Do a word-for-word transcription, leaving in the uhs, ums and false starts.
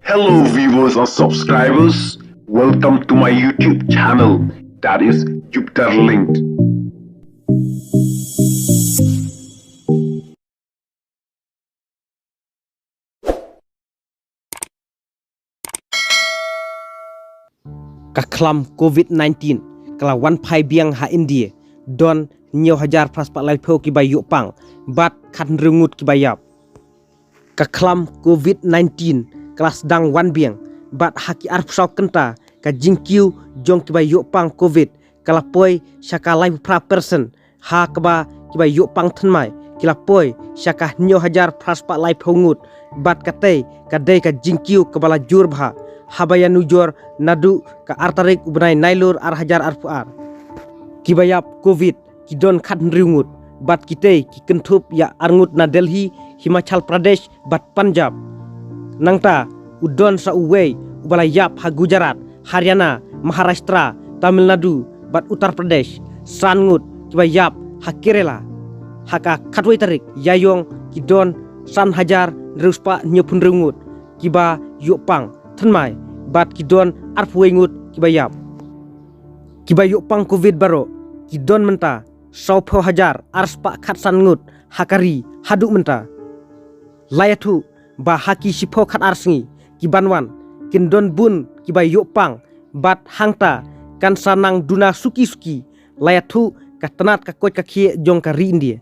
Hello, viewers and subscribers. Welcome to my YouTube channel, that is Jupiter Linked. Ka khlam covid nineteen ka la wan phai biang ha India, don hynñiew hajar phra spah laiphew kiba ïoh pang bad khathynriew ngut kiba ïap. Ka khlam covid nineteen ka la sdang wan biang bad ha ki arphew saw kynta ka jingkiew jong kiba ïoh pang covid ka la poi sha ka laiphew phra percent, ha kaba kiba ïoh pang thymmai ki la poi sha ka hynñiew hajar phra spah laiphew ngut bad katei ka dei ka jingkiew kaba la jur bha haba ïanujor naduh ka ar tarik u bnai Nailur ar hajar arphew ar. Kiba ïap covid ki don khathynriew ngut bad kitei ki kynthup ïa ar ngut na Delhi, Himachal Pradesh bad Punjab. Nangta u don sa uwei uba la ïap ha Gujarat, Haryana, Maharashtra, Tamil Nadu bad Uttar Pradesh. San ngut kiba ïap ha Kerala. Ha ka khatwei tarik Ïaïong ki don san hajar hynriew spah hynñiewphew hynriew ngut kiba ïoh pang thymmai bad ki don arphew wei ngut kiba ïap. Kiba ïoh pang covid baroh ki don mynta sawphew hajar ar spah khatsan ngut ha ka ri haduh mynta. La ïathuh ba ha ki shiphew khatar sngi ki ban wan kin don bun kiba ïoh pang bad hangta kan sa nang duna suki suki, la ïathuh ka tnat ka koit ka khiah jong ka ri India.